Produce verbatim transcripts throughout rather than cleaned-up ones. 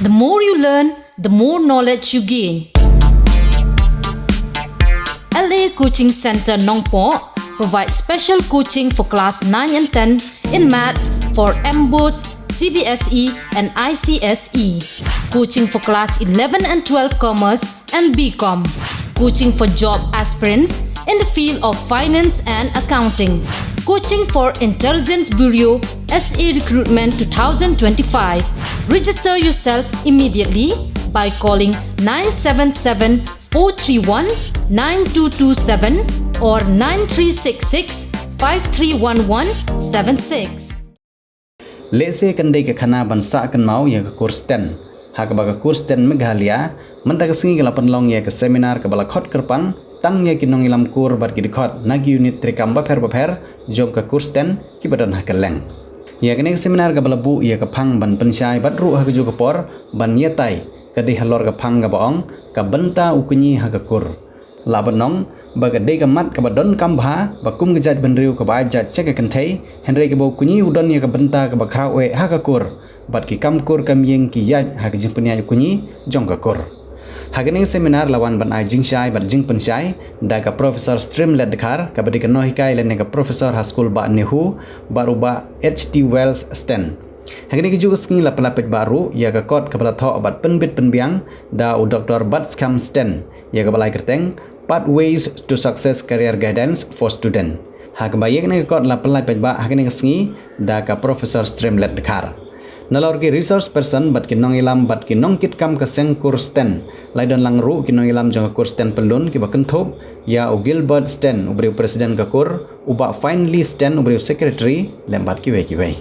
The more you learn, the more knowledge you gain. L A Coaching Center Nongpoh provides special coaching for class nine and ten in maths for MBOSE, C B S E, and I C S E. Coaching for class eleven and twelve commerce and B Com. Coaching for job aspirants in the field of finance and accounting. Coaching for Intelligence Bureau S A Recruitment two thousand twenty-five. Register yourself immediately by calling nine seven seven four three one nine two two seven or nine three six six five three one one seven six. Lehse kan dei ka khana ban sah kynmaw ïa ka kur STEM. Ha kaba ka kur STEM Meghalaya, mynta ka sngi ka la pynlong ïa ka seminar kaba la khot kyrpang tang ïa ki nongïalam kur bad ki dkhot na ki unit treikam bapher bapher jong ka kur STEM kiba don ha kylleng. Ïa kane ka seminar kaba la buh ïa ka phang ban pynshai bad ruh ha kajuh ka por ban ïatai ka dei halor ka phang kaba ong ka bynta u kñi ha ka kur. Lah ban ong ba ka dei ka mat kaba donkam bha ba kum ka jaitbynriew kaba ai jait sha ka kynthei, hynrei kaba u kñi u don ïa ka bynta kaba khraw eh ha ka kur bad ki kam kur kam ïing ki ïaid ha ka jingpynïaid u kñi jong ka kur. Ha kane ka seminar la wan ban ai jingshai bad jingpynshai da ka Professor Streamlet Dkhar kaba dei ka nonghikai lane ka professor ha skul Bah NEHU bad u Bah H T Wells STEM. Ha kane kajuh ka sngi la pynlait paidbah ruh ïa ka kot kaba la thoh bad pynbit pynbiang da u Doktor Batskam STEM ïa kaba la ai kyrteng Pathways to Success Career Guidance for Student. Ha kaba ïa kane ka kot la pynlait paidbah ha kane ka sngi da ka Professor Streamlet Dkhar. Nalor ki resource person bad ki nongïalam bad ki nongkitkam ka seng kur STEM, la don lang ruh ki nongïalam jong ka kur STEM pyllun kiba kynthup ïa u Gilbert STEM uba dei u president ka kur, u Bah Finely STEM uba dei u secretary, lem bad kiwei kiwei.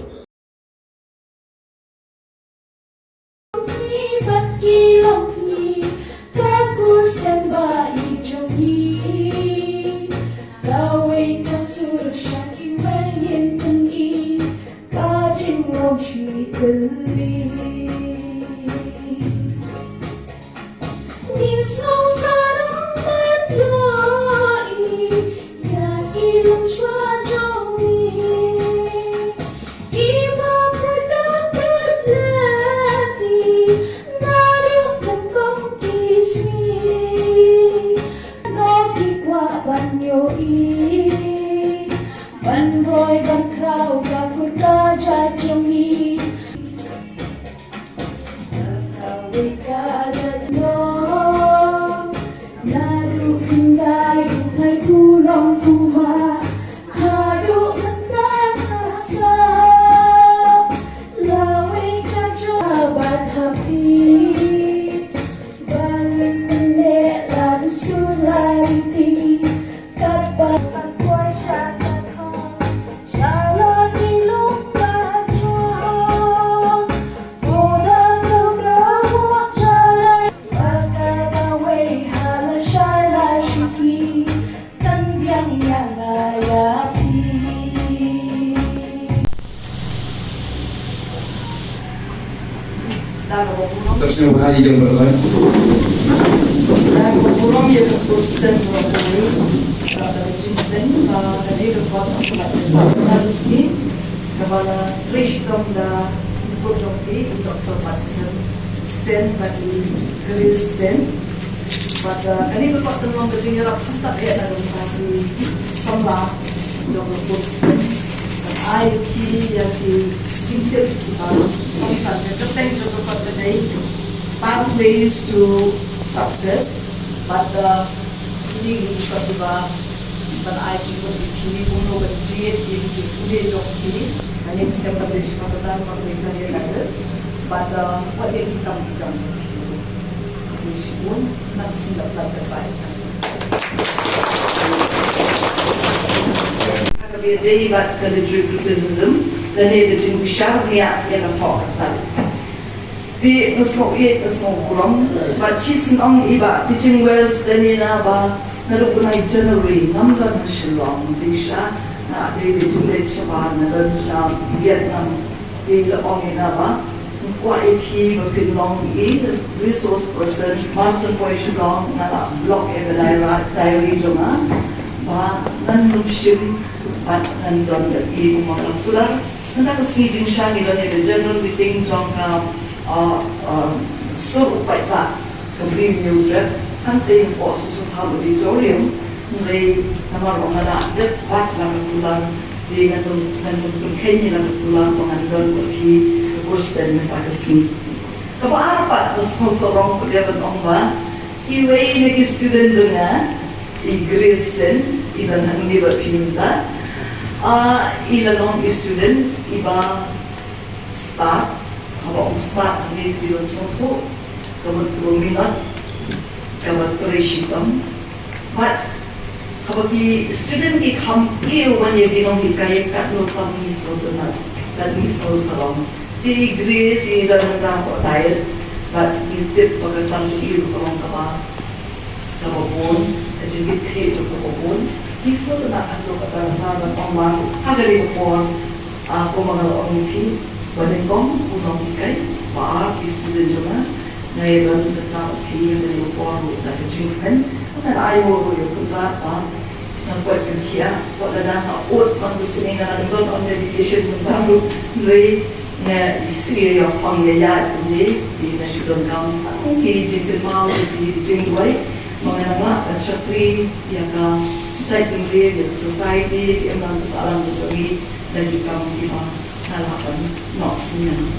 Ban roi ban khraw ka kur ka jait jong ngi. Ka wei ka jait no. Naduh hyndai u ngai ku long ku ma. Haduh mynta ka sa. La wei ka jait bad ha phi. Ban pyndep la dustur la riti. Tersngew bha ïa jong bad lai. Da kaba burom ïa ka kur STEM ba ka dei, ba ka dei ka jingpynbeit ba ka dei ka kot kaba sngewbha kaba la trei shitom da u khun jong phi, u Doktor Batskam STEM bad i Kyril STEM. Bad, uh, kane ka kot kan long ka jingïarap kham tad eh na ka bynta ki samla jong ka kur STEM. Ban ai ïa ki ïa ki jingtip kiba kongsan. Ka kyrteng jong ka kot ka dei Pathways to Success. Bad, uh, kine ki dei ki kot kiba ban ai jingmut ïa phi kumno ban jied ïa ki jingpule jong phi. Hangne skhem ba dei shi kynta ba dei ka ïa ka dei. Bad, uh, wat ïa ki kam ki jam jong phi. Dei shibun, nang sngap lad ka bai. Ka dei bad ka literary criticism, lane ka jingkyrshan ïa, ïa ka thoh ka tal. Te nga sngew ïeit, nga sngew burom. Bad shisien ong i Bah Teaching Wells, te ngi na ba naduh u bnai January ngam don ha Shillong. Te sha nga dei dei jingdei shabar, nga don sha Vietnam. Te la ong i na ba nga kwah ïa phi ba phin long i resource person. Mar syn poi Shillong nga la block ïa ka diary, diary jong nga ba ngan nym shim bad ngan don bad i kumba nga la kular. Mynta ka sngi jingshisha ngi don ïa ka general meeting jong ka, Uh, uh, sur u paidbah ka Bri Hynñiewtrep, hangtei hapoh Sutsukham Auditorium, hynrei namar ba nga la dep bat la ka kular, te ngan ym, ngan ym pynkheiñ ïa la ka kular ba ngan don bad phi ha ka kur Student mynta ka sngi. Kaba ar pat, nga sngewsarong pat ïa ban ong ba iwei na ki student jong nga, i Grace Ten, i don hangne bad phi mynta. Ah, i la long i student iba stad, haba ong stad hangne phi don sngewthuh, kaba trei minot, kaba trei shitom. Bad haba ki student ki kham ïoh ban ïa ki nonghikai, katno tam ngi sngewtynnat, bad ngi sngewsarong. Te i Grace i don mynta hapoh taïew, bad ngi tip ba ka tam jong i ruh ka long kaba, kaba bun, ka jingkitkhlieh ruh kaba bun. Ngi sngewtynnat haduh katta katta ban ong ba ha kane ka por, ah, kumba nga la ong ïa phi, ba nyngkong u nonghikai, ba ar ki student jong nga, nga ïadon katta bad phi ha kane ka por ruh da ka jingkmen. Nga la ïoh ruh ïa ka kyrpad ba ngan poi pyrkhiah, wat lada nga ud man ka sngi nga la don on dedication mynta ruh, hynrei nga shu ïa ong ïa ïa kumne, te nga shu donkam ha kum ki jingkynmaw, ki jingduwai, ba ngan nang lah ban shakri ïa ka jaitbynriew, ïa ka society, ïa ka imlang ka sahlang jong ngi, da ki kam kiba nga lah ban noh synñiang.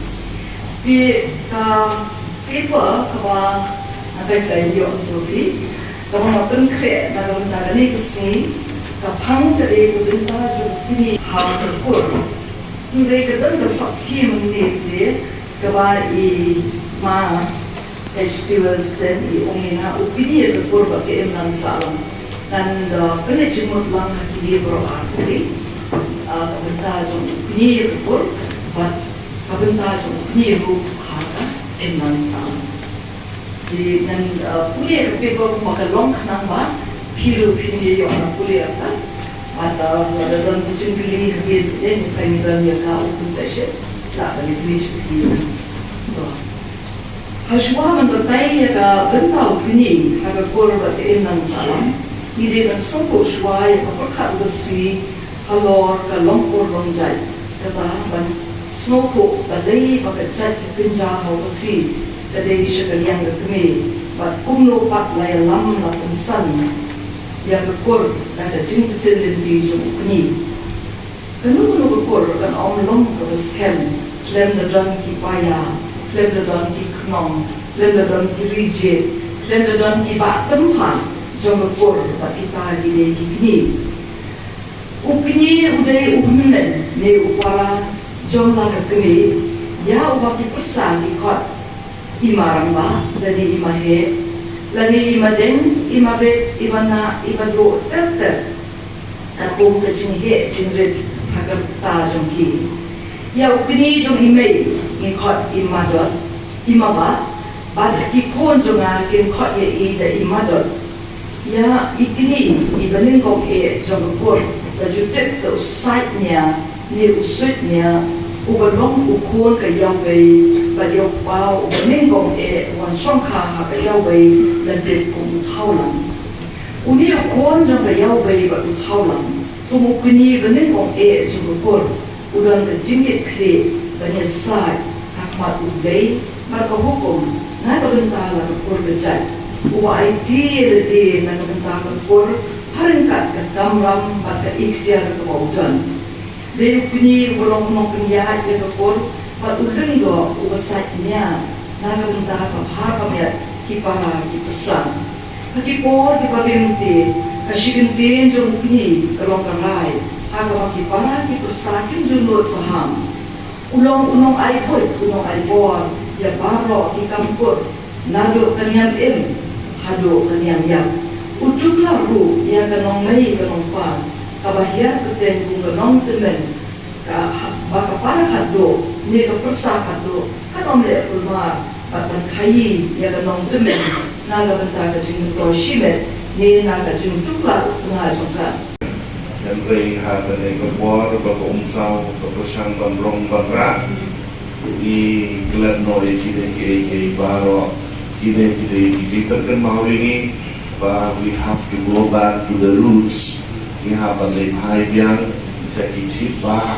Te ka paper kaba nga sa ïoh ïa u Toby, kaba nga pynkhreh na ka bynta kane ka sngi, ka phang ka dei ka bynta jong u kñi ha ka kur. Hynrei ka don ka sub theme mynne te, kaba i Ma H T Wells Ten i ong ïa nga, u kñi ha ka kur bad ka imlang sahlang. Ngan, uh, pynleit jingmut lang ha kine baroh ar tylli. Uh, ka bynta jong u kñi ha ka kur bad ka bynta jong u kñi ruh ha ka imlang sahlang. Te ngan, uh, pule ïa ka paper kumba ka long khnang ba phi ruh phin ïoh ban pule ïa ka. Bad, uh, lada don ka jingkylli hadien te, ngi trai ngi don ïa ka open session, lah ban ïakylli shuh ïa phi. To. Hashwa ban batai ïa ka bynta u kñi ha ka kur bad ka imlang sahlang, ngi dei ban sngewthuh shwa ïa ka pyrkhat u Khasi halor ka long kur long jait. Kata ban sngewthuh balei ba ka jait ka kynja ha u Khasi ka dei sha ka liang ka kmie, bad kumno pat la ïalam la pynsan ïa ka kur da ka jingpynlynti jong u kñi. Kano kano ka kur kan ym long kaba skhem khlem da don ki paia, khlem da don ki khnong, khlem da don ki rijied, khlem da don ki bah tymphang jong ka kur bad kita ki dei ki kñi. U kñi u dei u hynmen ne u para jong la ka kmie, ïa uba ki pyrsa ki khot i ma rangbah, lane i ma heh, lane i ma deng, i ma rit, i ma nah, i ma duh ter ter. Ka kum ka jingheh jingrit ha ka rta jong ki. Ïa u kñi jong i mei ngi khot i ma dot, i ma bah, bad ki khun jong nga kin khot ïa i da i ma dot. Ïa i kñi, i banyngkong eh jong ka kur, la ju tip da u Sait Nia ne u Suit Nia, uba long u khun ka Ïawbei, bad ïa u kpa u banyngkong eh u wan shongkha ha ka Ïawbei, la tip kum u Thawlang. Une u khun jong ka Ïawbei bad u Thawlang, kum u kñi banyngkong eh jong ka kur, u don ka jingkitkhlieh ban ïasaid ha khmat U Blei bad ka hukum na ka bynta la ka kur ka jait, uba aiti ïa lade na ka bynta ka kur ha ryngkat ka kamram bad ka ikhtiar kaba u don. Dei u kñi uba long u nongpynïaid ïa ka kur bad u lyngdoh uba sait nia na ka bynta ka bha ka miat ki para ki pyrsa. Ha ki por kiba rim te, ka shi kyntien jong u kñi ka long ka rai ha kaba ki para ki pyrsa kim ju nud saham. U long u nongai buit, u nongai bor ïa baroh ki kam kur, naduh ka niam im haduh ka niam ïap. U tuklar ruh ïa ka nongmei ka nongpa, kaba hiar bteng kum ka nongtymmen, ka ha-, ba ka para khatduh ne ka pyrsa khatduh kan ym leh kulmar bad ban khaïi ïa ka nongtymmen na ka bynta ka jingmyntoi shimet ne na ka jingtuklar tnga jong ka. Hynrei ha kane ka por ba ka umsaw ka pyrshang ban rong ban rah, ngi klet noh ïa kine kiei kiei baroh. Kine ki dei ki jingpynkynmaw ïa ngi ba we have to go back to the roots. Ngi hap ban leit phai biang sha ki thitbah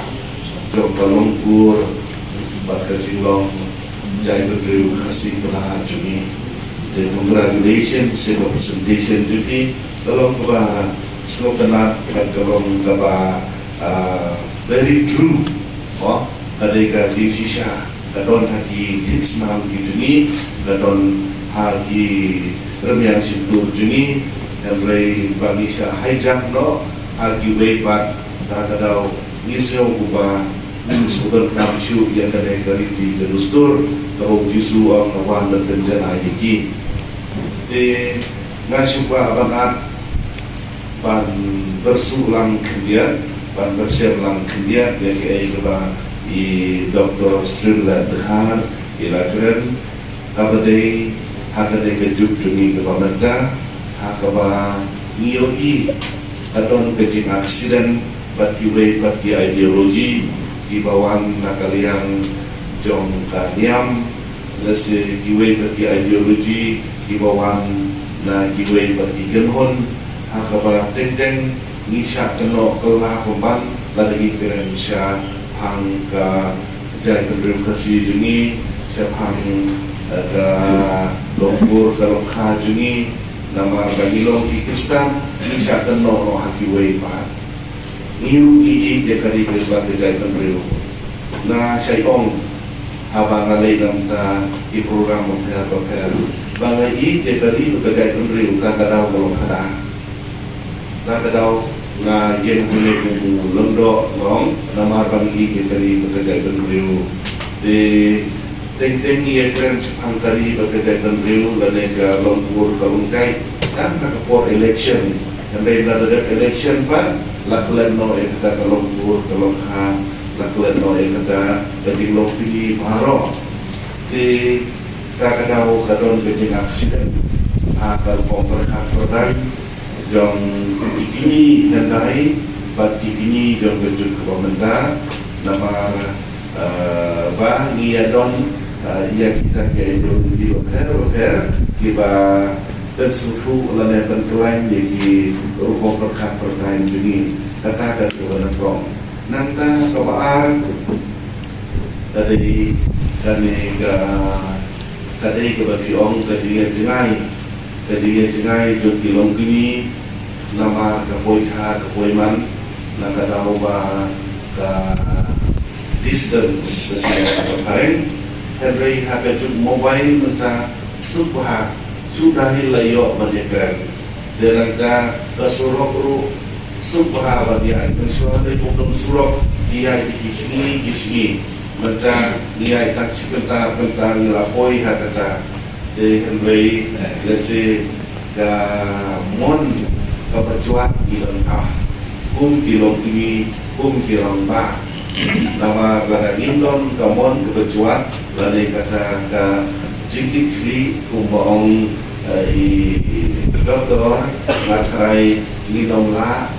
jong ka longkur bad ka jinglong Jai bynriew Khasi Pnar jong ngi. Te congratulations ïa ka presentation jong ngi. Ka long kaba sngewtynnat bad ka long kaba, ah, very true. Mo, ka dei ka jingshisha, ka don ha ki thied snam ki jong ngi, ka don ha ki rmiang shyntur jong ngi, hynrei ba ngi shah hijack noh ha kiwei pat, ta ka daw ngi sngew kumba ngim sngewdonkam shuh ïa kane ka riti ka dustur, kaba u Jisu u ong, nga wan ban pynjanai ïa ki. Te nga shu kwah ban ap ban pyrshang lang khyndiat, ban pyrshang lang khyndiat ïa kaei kaba i Doktor Strinlet Dkhar i la kren, kaba dei ha kane ka juk jong ngi kaba mynta, ha kaba ngi ïohi ka don ka jing accident bad kiwei pat ki ideology kiba wan na ka liang jong ka niam, lehse kiwei pat ki ideology kiba wan na kiwei pat ki kynhun, ha kaba teng teng ngi shah kynnoh kylla pynban lada ngi kren shaphang ka jaitbynriew Khasi jong ngi, shaphang, eh, ka longkmie ka longkha jong ngi, namar ba ngi long ki Khristan, ngi shah kynnoh noh ha kiwei pat. Ngi ruh ngi ïeit ïa ka ri bad ka jaitbynriew. Nga shait ong haba nga leit na bynta ki program bapher bapher ba nga ïeit ïa ka ri bad ka jaitbynriew, ta ka daw ka long khadar. Ta ka daw nga ïeng hangne kum u lyngdoh, nga ong, namar ba ngi ïeit ïa ka ri bad ka jaitbynriew. Te teng teng ngi ïakren shaphang ka ri bad ka jaitbynriew lane ka longkmie ka longjait tang ha ka por election. Hynrei lada dep election pat la klet noh ïa kata ka longkmie ka longkha, la klet noh ïa kata ka jinglong kmie baroh. Te ta ka daw ka don ka jing accident ha ka rukom pyrkhat pyrdaiñ jong ki kmie hyndai bad ki kmie jong ka juk kaba mynta, namar, eh, ba ngi ïa don, eh, ïa kita ki ideology bapher bapher kiba pynsngewthuh lane pynkylla ïa ki rukom pyrkhat pyrdaiñ jong ngi. Kata ka dei kaba nyngkong. Nangta kaba ar, ka dei kane ka, ka dei kaba ki ong ka jingïajngai, ka jingïajngai jong ki longkmie namar ka poi kha ka poi man, na ka daw ba ka distance ka shisha ka phareng. Hynrei ha ka juk mobile mynta suk bha, suk da hi la ïoh ban ïakren. Te nangta ka surok ruh suk bha ban ïaid, mynshuwa dei kum don surok ki ïaid ki sngi ki sngi. Mynta ngi ïaid tang shi kynta kynta ngi la poi ha kata. Te hynrei lehse ka mon kaba jwat ngi donkam kum ki longkmie, kum ki rangbah. Namar lada ngim don ka mon kaba jwat lane kata ka jingkitkhlieh kumba ong, eh, i doktor, nga tharai ngin ym lah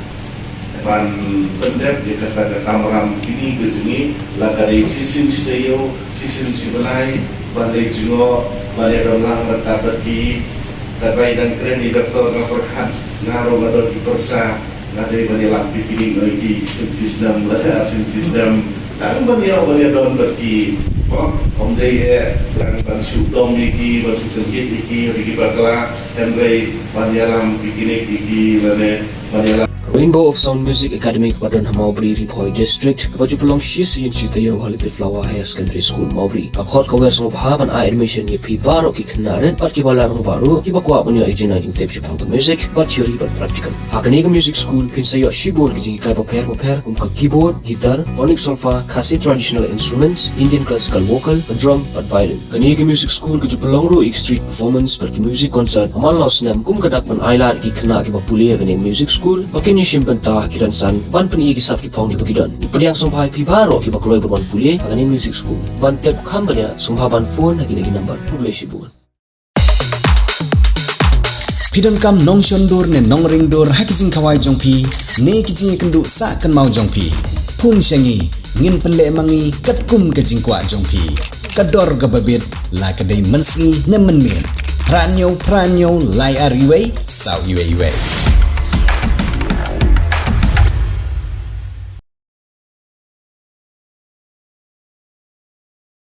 ban pyndep ïa kata ka kamram kmie ka jong ngi, la ka dei shisien shi taïew, shisien shi bnai, ban leit jngoh, ban ïadon lang ryngkat bad ki. Katba i dang kren i doktor nga pyrkhat, nga ruh nga don ki pyrsa, nga dei ban ïalam picnic noh ïa ki shisien shi snem, la ka shisien shi snem. Tang ban ïa, ban ïadon bad ki. Mo, ym dei eh tang ban shu dom ïa ki, ban shu kyndit ïa ki, ïa ki bakla, hynrei ban ïalam picnic ïa ki lane ban ïalam. Rainbow of Sound Music Academy kaba don ha Mawbri, Ri Bhoi District, kaba ju pynlong shisien shi taïew ha Little Flower Higher Secondary School, Mawbri, ka khot kawei sngewbha ban ai admission ïa phi baroh ki khynnah rit bad kiba la rangbah ruh, kiba kwah ban ïoh ïa ka jingtip shaphang ka music, bad theory bad practical. Ha kane ka music school phin sa ïoh shibun ki jinghikai bapher bapher kum ka keyboard, guitar, tonic solfa, Khasi traditional instruments, Indian classical vocal, drum bad violin. Kane ka music school ka ju pynlong ruh ïa ki street performance bad ki music concert ha man la u snem kum ka dak ban ailad ïa ki khynnah kiba pule ha kane ka music school ba kin ïashim bynta ha ki rynsan ban pyni ïa ki sap ki phong kiba ki don. Ngi pdiang sngewbha ïa phi baroh kiba kloi ban wan pule ha kane ka music school. Ban tip kham bniah sngewbha ban phone ha kine ki number. Khublei shibun. Phi donkam nongshon dur ne nongring dur ha ki jingkhawai jong phi ne ki jingïakynduh sah kynmaw jong phi? Phone sha ngi, ngin pynleh ma ngi katkum ka jingkwah jong phi. Ka dor kaba bit, la ka dei mynsngi ne mynmiet. Phra hynñiew phra hynñiew lai ar iwei saw iwei iwei.